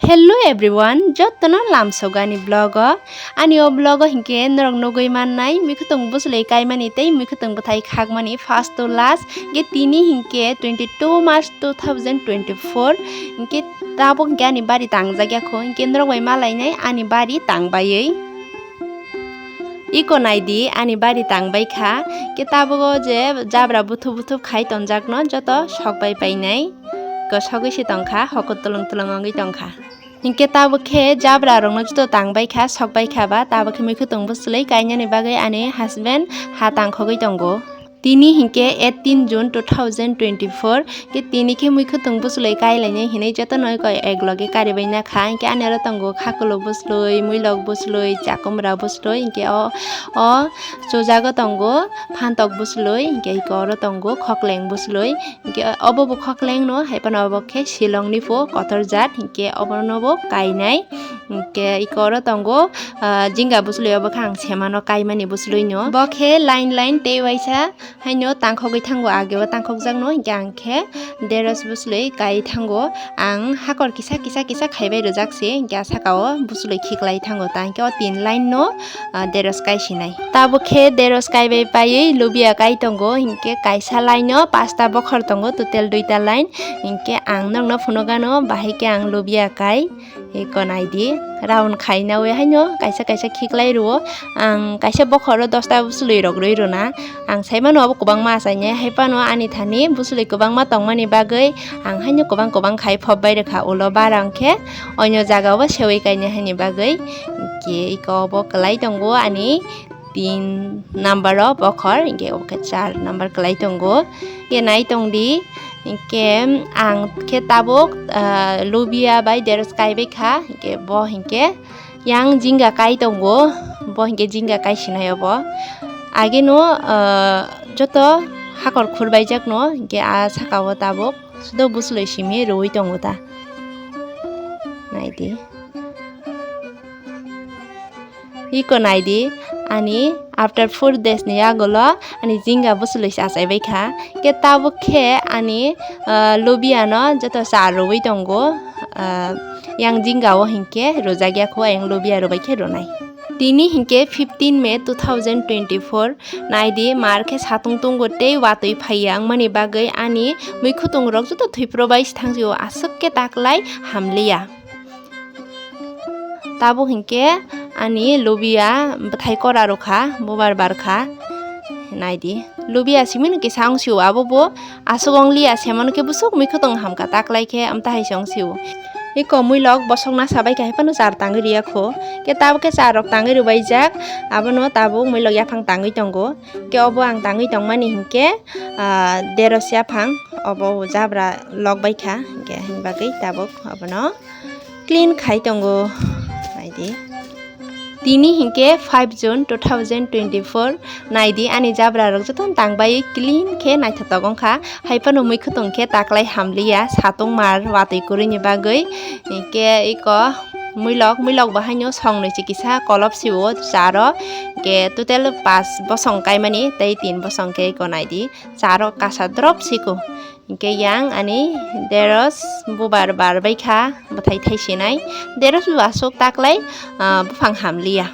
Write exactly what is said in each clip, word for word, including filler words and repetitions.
Hello everyone, jotono lamsogani vlog o. Ani o vlog o hinkhe norok nugui mannai, mikhutung bwswlwi kaimani tei mikhutung bwthai khakmani first to last. Hinkhe tini hinkhe twenty two March two thousand twenty four. Hinkhe tabuk hinkhe ani bari tangjak ya kho, hinkhe norok bai malainai ani bari tangbaiwi. Iko naidi, ani bari tangbai kha, hinkhe tabuk o je jabra buthub buthub khai tonjakno joto sokbai painai. Kosogwi se tongkha, hoko tulung tulung wngwi tongkha. Hinkhe tabuk khe jabra rokno joto tangbai kha, sokbai kha ba, tabuk khe mikhutung bwswlwi kainani bagwi ani husband ha tangkhogwi tongo. Tini hinkhe eighteen June two thousand twenty four, khe tini khe mikhutung bwswlwi kailainai hinwi jotono eko ekloge karibaina kha. Hinkhe ani oro tongo khakulo bwswlwi, muilok bwswlwi, chakumra bwswlwi, hinkhe o, o chujago tongo phantok bwswlwi, hinkhe eko oro tongo khokleng bwswlwi. Hinkhe obo bo khoklengno, hai phano obo khe Shillongni pho kotor jat, hinkhe obono bo kainai. Hinkhe eko oro tongo, ah, jinga bwswlwi, obo khe ang semano kaimani bwswlwino. Bo khe line line tei waisa haino tangkhogwi thango, ageo tangkhokjakno, hinkhe ang khe deros bwswlwi kai thango. Ang hakor kisa kisa kisa khaibai rwjak se, hinkhe a sakao bwswlwi khiklai thango, ta hinkhe o tin line no, ah, deros kai sinai. Tabuk khe deros kaibai paiwi lubia kai tongo, hinkhe kaisa line o pasta bokhor tongo, total duita line. Hinkhe ang nokno phunukgano bahai khe ang lubia kai. Eko naidi, round khainawi haino kaisa kaisa khiklai rwo. Ang kaisa bokhoro dosta bwswlwi rok rwi rwna. Ang saimano abo kwbangma achainai, hai phano ani thani bwswlwi kwbangma tongmani bagwi ang haino kwbang kwbang khai phobbai rwkha, ulo bara hwnkhe oino jagao sewi kainai haini bagwi. Hinkhe eko obo kwlai tongo ani tin number o bokhor, hinkhe obo khe char number kwlai tongo. Hinkhe nai tongdi, hinkhe ang khe tabuk, ah, lubia bai deros kaibai kha, hinkhe bo hinkhe yang jinga kai tongo, bo hinkhe jinga kai sinai obo. Ageno, ah, joto hakor khurbaijak'-no, hinkhe a sakao tabuk sudo bwswlwi simi rwui tongo ta. Naidi. Iko naidi, ani after four days ni yagulo ani jinga bwswlwi se achaibai kha. Khe tabuk khe ani, ah, lubia no joto cha rwui tongo, ah, yang jinga o hinkhe rwjak ya kho, ayang lubia rwbai khe rwnai. Tini hinkhe fifteen May two thousand twenty-four, naidi mar khe satung tungo tei watwi phaiya wngmani bagwi ani mui khutung rok joto thwipro bai se thang jio, aswk khe taklai hamliya. Tabuk hinkhe ani lubia bwthai kora rwkha, bubar barkha. Naidi, lubia simino kisa wng sio, abo bo aswk wng liya, semano khe bwswk mui khwtwng hamkha, taklai khe amtahai se wng sio. Iko muilok bosok nasa bai khe hai phano char tangwi rwya kho. Khe tabuk khe char rok tangwi rwbaijak, abono tabuk muilok yaphang tangwi tongo. Khe obo ang tangwi tongmani hinkhe, ah, deros yaphang, obo jabra lok bai kha, hinkhe hini bagwi tabuk obono clean khai tongo. Naidi. Tini hinkhe five June two thousand twenty-four, naidi ani jabra rok jotono tangbai clean khe naithotok wngkha, hai phano mui khwtwng khe taklai hamliya, satung mar watwi kwrwini bagwi. Hinkhe iko muilok, muilok bo haino songnwi se kisa kolop sio charo, hinkhe total pas bosong kaimani tei tin bosong khe iko naidi. Charo kasa drop siko. Hinkhe yang ani deros bubar bar bai kha, bwthai thai sinai. Deros bo aswk taklai, ah, buphang hamliya.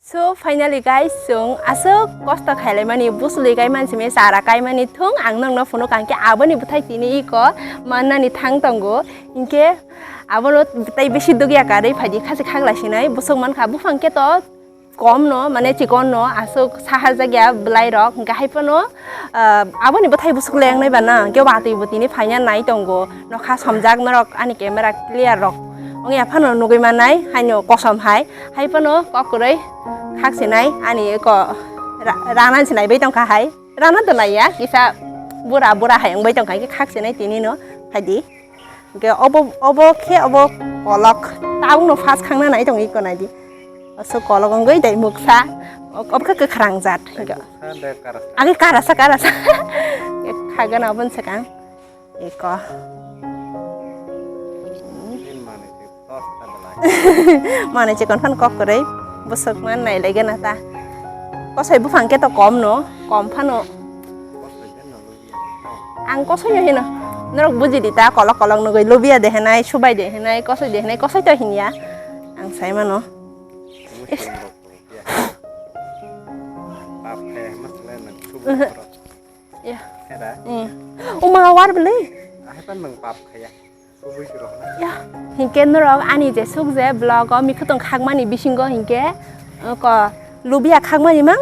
So finally guys, chwng aswk kosto khailaimani, bwswlwi kaimani simi chara kaimani thung, ang nokno phunuk ang khe aboni bwthai tini iko mannani thang tongo. Hinkhe abono tei bisi dugya karwi phaidi, khasi khagla sinai, bwswk mankha buphang khe to kom no, mane chikon no, aswk saharjak ya bwlai rok, hinkhe hai phano, ah, aboni bwthai bwswk le wngnai ba na, hinkhe watwi bo tini phaina nai tongo, nokha somjak norok ani camera clear rok wngya phano nugwi mannai, haino kosom hai, hai phano kok kwrwi khak sinai, ani eko ra-, rana sinai bai tongkha hai, rana to naiya, kisa bura bura hai wngbai tongkha, hinkhe khak sinai tini no phaidi. Hinkhe obo, obo khe obo kolok. Tabukno first khangna nai tong iko naidi. Aswk kolok wngwi dai muksa. Obo khe kwkhrang jat. Hinkhe age karasa, karasa. Khagana oboni swkang. Iko. Manwi chikon phan kok kwrwi. Bwswk man nai lai gana ta. Kosoi buphang khe to kom no. Kom phano. Ang kosoi no hino. Norok buji di ta, kolok kolok nugwi lubia de hinai, subai de hinai, kosoi de hinai, kosoi to hinya. Ang sai mano. Pap khe ma sle nang subu. Ya. Hera. Hmm. Uma war beli. Ahe pan nang pap khaya. Ya, hinkhe norok ani je suk je vlog o mikhutwng khakmani bisingo hinkhe, uh, ko lubia khakmani mang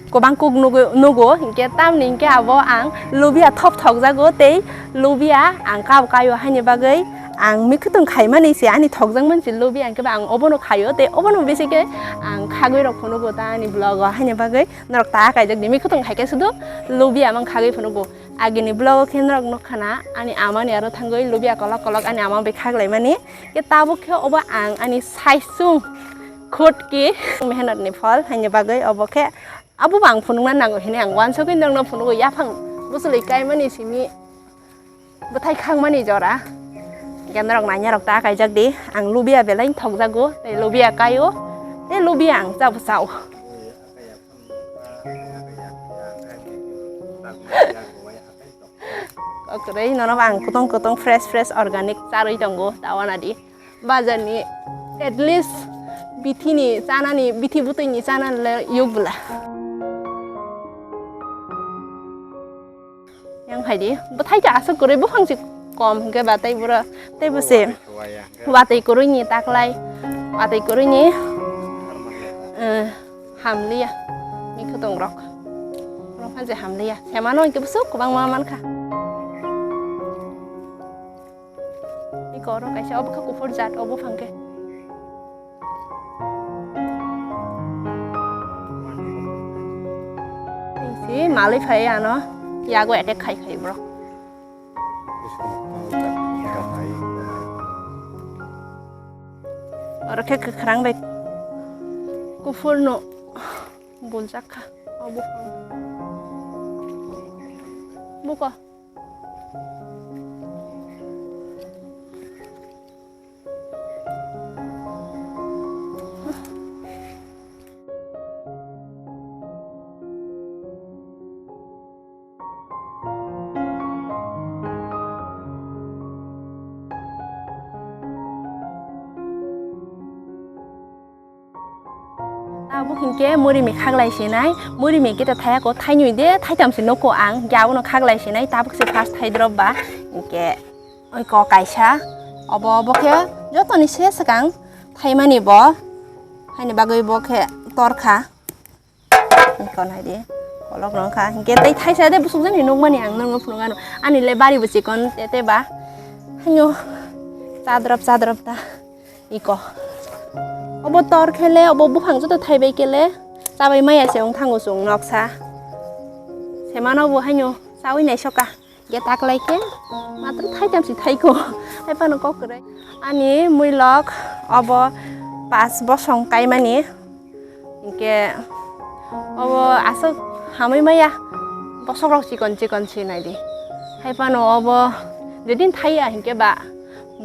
kwbang kuk nugo, nugo, hinkhe tamni hinkhe abo ang lubia thop thokjago tei lubia ang kabo kaio haini bagwi ang mikhutwng khaimani se ani thokjakmani se lubia hinkhe ba ang obono khaio tei obono bisikhe ang khagwi rok phunugo ta ani vlog o haini bagwi norok ta kaijak di mikhutwng khaikhe sudu lubia mang khagwi phunugo. Agini vlog o khe norok nukha na, ani ama ni aro thangwi lubia kolok kolok ani ama bai khak laimani. Khe tabuk khe obo ang ani sai sung khut ki mehnat ni phol haini bagwi obo khe abo bo ang phunukna nango hinwi ang uansugwi norokno phunugo yaphang bwswlwi kaimani simi bwthai khakmani jora. Khe norok naina rok ta kaijak di, ang lubia belai thokjago, tei lubia kaio, tei lubia ang chabo chao. Kokroi nono ang kutong kutong fresh fresh organic charwi tongo tawana di. Bazar ni at least bithi ni chana ni bithi butui ni chana le yubla. Yang hai di, bwthai khe aswk kwrwi buphang se kom hwnkhe ba tei bwrwi tei bo se watwi kwrwi ni taklai, watwi kwrwi ni, eh, hamliya, mikhutwng rok, rok phan je hamliya, semano hwnkhe bwswk kwbangma mankha. Iko oro kaisa obo khe kuphur jat, o buphang khe. Si malwi phai ano yago attack khai khai bro. Oro khe kwkhwrang bai kuphur no buljak kha o buphang. Buko. Tabuk hinkhe murimi khaklai sinai, murimi kita thaya ko thainwi de, thaitham se noko ang, ya abono khaklai sinai, tabuk se first thai drop ba, hinkhe oi ko kaisa, obo, obo khe jotoni se swkang thaimani bo, haini bagwi bo khe torkha. Iko nai di, kolok rong kha. Hinkhe tei thaisa de busuk jani nukmani ang nangno phunukgano. Ani le bari bo chikon tete ba. Haino chadrop chadrop ta. Iko. Obo tor khe le, obo buphang joto thaibai khe le. Chabai maya se wng thango chwng noksa. Semano bo haino chawi nai soka. Ge taklai khe matwr thaitham si thaiko. Hai phano kok kwrwi. Ani muilok obo pas bosong kaimani. Hinkhe obo aswk hamwi maya. Bosok rok chikon chikon si nai di. Hai phano obo jedin thaiya hinkhe ba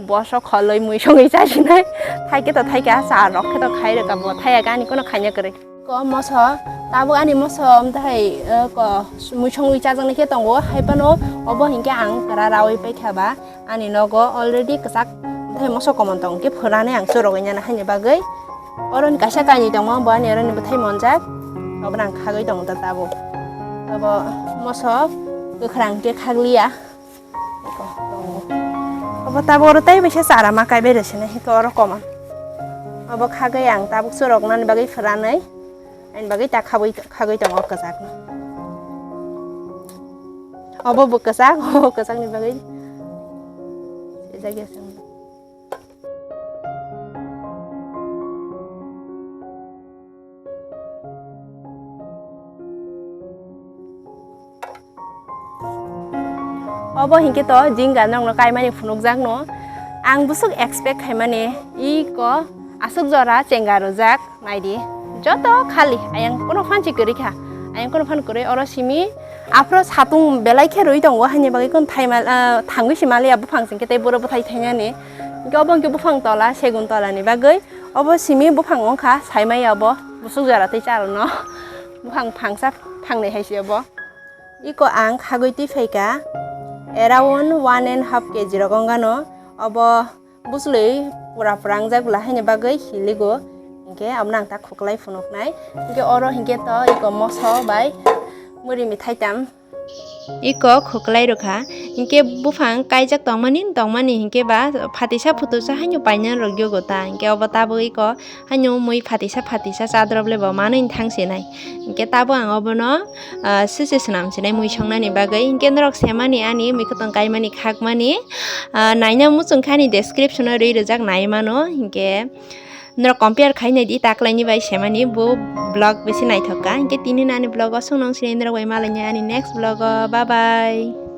bosok kholwi mui songwi chasinai. Thaikhe to thaikha, cha rok khe to khai rwkha bo. Thaiya khe ani kono khaina kwrwi. Ko moso, tabuk ani moso omtahai, eh, ko mui songwi chajaknai khe tongo, hai phano obo hinkhe ang kwra rawi paikha ba, ani nogo already kwchak omtahai moso komon tong khe phwrani ang churogwi nana haini bagwi. Oroni kaisa kainwi tongmo, bo ani oroni bwthai monjak, obono ang khagwi tongo ta tabuk. Abo moso kwkhwrang khe khakliya. Iko, tongo. Obo tabuk oro tei bai se chara ma kaibai rw sini, hiko oro komon. Obo khagwi ang tabuk churoknani bagwi phwranwi, ani bagwi ta khabwi, khagwi tongo kwchakno. Obo bo kwchak, obo kwchakni bagwi sijak ya chwng. Obo hinkhe to jingga nokno kaimani phunukjakno. Ang bwswk expect khaimani, iko aswk jora chenga rwjak, naidi. Joto khali, ayang kono phan si kwrwi kha, ayang kono phan kwrwi, oro simi aphro satung belai khe rwi tongo, haini bagwi kono thaimal, ah, thangwi si maliya buphang singkhe tei boro bwthai thainani. Hinkhe obo hinkhe buphang tola, segun tolani bagwi. Obo simi buphang wngkha, saimaya obo, bwswk jora tei charwno. Buphang phangsa phangnai hai se obo. Iko ang khagwi twi phaikha. around one and half kg rok wngano. Obo bujlwi pura pura wngjak bwla haini bagwi hiligo. Hinkhe abono ang ta khuklai phunuknai. Hinkhe oro hinkhe to iko moso bai muri mithai tam. Iko khuklai rwkha. Hinkhe buphang kaijak tongmani, tongmani hinkhe ba phatisa phutusa haino paina rwgyogo ta. Hinkhe obo tabuk iko haino mui phatisa phatisa chadrop le bo manwi thang sinai. Hinkhe tabuk ang obono, ah, sese swnam sinai mui songnani bagwi. Hinkhe norok semani ani mui kwtwng kaimani khakmani, ah, naina muchungkha ani description o rwi rwjak nai mano. Hinkhe norok compare khai nai di taklaini bai semani bo vlog bisi naithok kha. Hinkhe tini ani vlog o song nong sinai norok bai malaini ani next vlog o. Bye bye.